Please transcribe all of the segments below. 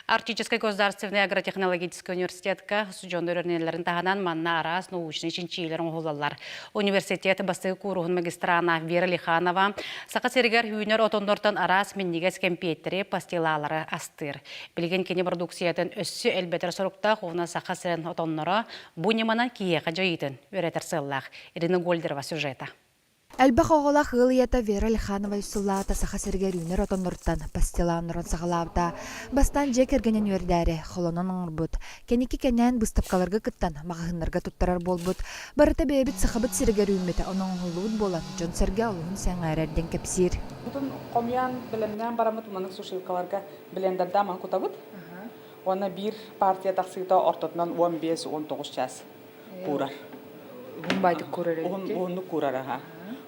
Арктическай государственный агротехнологическай университетка устудьуоннар үөрэнэллэрин таһынан манна араас научнай чинчийиилэр оҥоһуллаллар. Университет бастакы кууруһун магистрана Вера Лиханова Саха сиригэр үүнэр отоннортон араас минньигэс кэмпиэттэри, пастилалары астыыр. Билигин кини продукциятын өссө элбэтэр соруктаах уонна Саха сирин отонноро бу ньыманан киһиэхэ дьайыытын үөрэтэр сыаллаах. Ирина Гольдерова сюжета. Элбэх оҕолоох ыал ийэтэ Вера Лиханова үс сыллааҕыта Саха сиригэр үүнэр отонноруттан пастилаан оҥорон саҕалаабыта. Бастаан дьиэ кэргэнин үөрдээри, холонон оҥорбут. Кэнники кэнээн быыстапкаларга кыттан, маҕаһыыннарга туттарар буолбут. Барыта бэйэбит Сахабыт сиригэр үүммүт, онон оҥоһуллубут буолан, дьон-сэргэ олуһун сэҥээрэр диэн кэпсиир. Бутун хомуйан, бэлэмнээн бараммыт маннык сушилкаларга блендердаан маны кутабыт. Уонна биир партия тахсыыта ортотунан 15-19 чаас куурар. Уһун баайдык куурар эбит. Уһуннук куурар аха.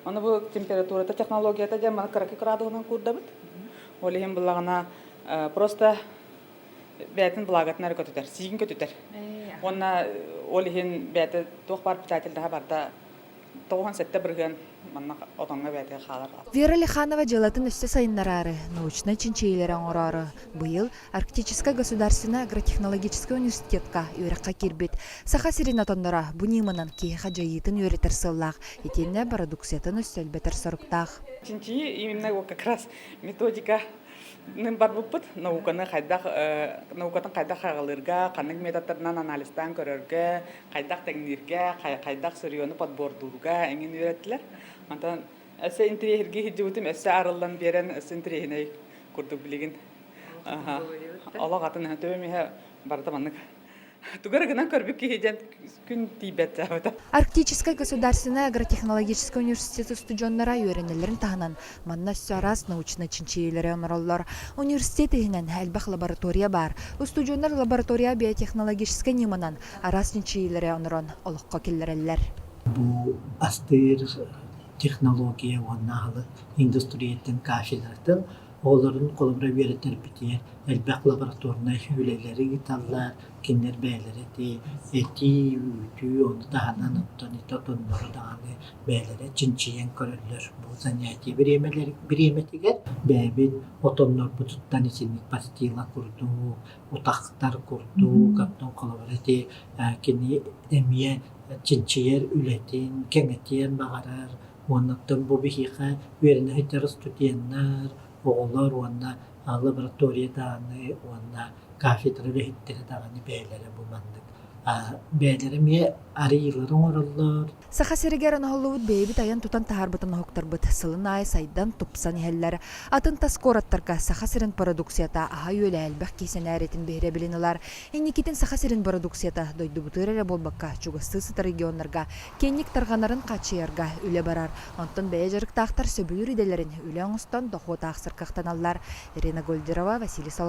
Аны бу температурата технологията диэн маны кыракый градуһунан куурдабыт. Ол иһин буллаҕына просто бэйэтин влагатын эрэ көтүтэр, сиигин көтүтэр. Уонна ол иһин бэйэтэ туох баар питательдаһа барда 97% манна отоҥҥо бэйэтэ хаалар. Вера Лиханова дьыалатын өссө сайыннараары, научнай чинчийиилэри оҥороору, быйыл Арктическай государственнай агротехнологическай университетка үөрэххэ киирбит. Саха сирин отонноро бу ньыманан киһиэхэ дьайыытын үөрэтэр сыаллаах, итиэннэ бородууксуйатын өссө элбэтэр соруктаах. Чинчийии именно вот как раз методика барбыппыт науканы хайдах наукатын хайдах хаҕалыырга, ханнык методтарынан анализтаан көрөргө, хайдах тэҥнииргэ, хайдах сырьену подбордуурга эҥин үөрэттилэр. Онтон өссө интэриэһиргии сылдьыбытым өссө арыллан биэрэн өссө интэриэһинэй курдук билигин. Олох атын төбөм иһэ барыта маннык тугу эрэ гынан көрбүт киһи диэн күн тиийбэт дьаабыта. Арктическай государственнай агротехнологическай университет устудьуоннара үөрэнэллэрин таһынан, манна өссө араас научнай чинчийиилэри оҥороллор. Университет иһинэн элбэх лаборатория баар. Устудьуоннар лаборатория биотехнологическай ньыманан араас чинчийиилэри оҥорон олоххо киллэрэллэр. Бу астыыр технология уонна аһылык индустриятын кафедратын Оҕолорун холобура үөрэтэрбитигэр элбэх лабораторнай үлэлэри ыыталлар, кинилэр бэйэлэрэ ити этии, үүтүү, ону таһынан оттон ити отоннору даҕаны бэйэлэрэ чинчийэн көрөллөр. Бу занятие бириэмэтигэр бэйэбит отоннорбутуттан итинник пастила курдук, утахтар курдук, оттон холобура ити кини эмиэ чинчийэр үлэтин кэҥэтиэн баҕарар. Уоннаттан бу биһиэхэ үөрэнэ сылдьар студеннар, оҕолор уонна лаборатория даҕаны уонна кафедра үлэһиттэрэ даҕаны бэйэлэрэ бу маннык бэйэлэрэ эмиэ арыйыылары оҥороллор. Саха сиригэр оҥоһуллубут бэйэбит айан-тутан таһаарбыт оҥоһуктарбыт сылын аайы сайдан, тупсан иһэллэр. Атын тас куораттарга Саха сирин продукцията аһа-үөлэ элбэх киһи сэнээритин биһирэбилин ылар. Инникитин Саха сирин бородууксуйата дойдубутугар эрэ буолбакка, чугастыы сытар регионнарга киэҥник тарҕанарын хааччыйарга үлэ барар. Онтон бэйэ дьарыктаахтар сөбүлүүр идэлэрин үлэ оҥостон дохуот аахсар кыахтаналлар. Ирина Гольдерова, Василий Соловьев.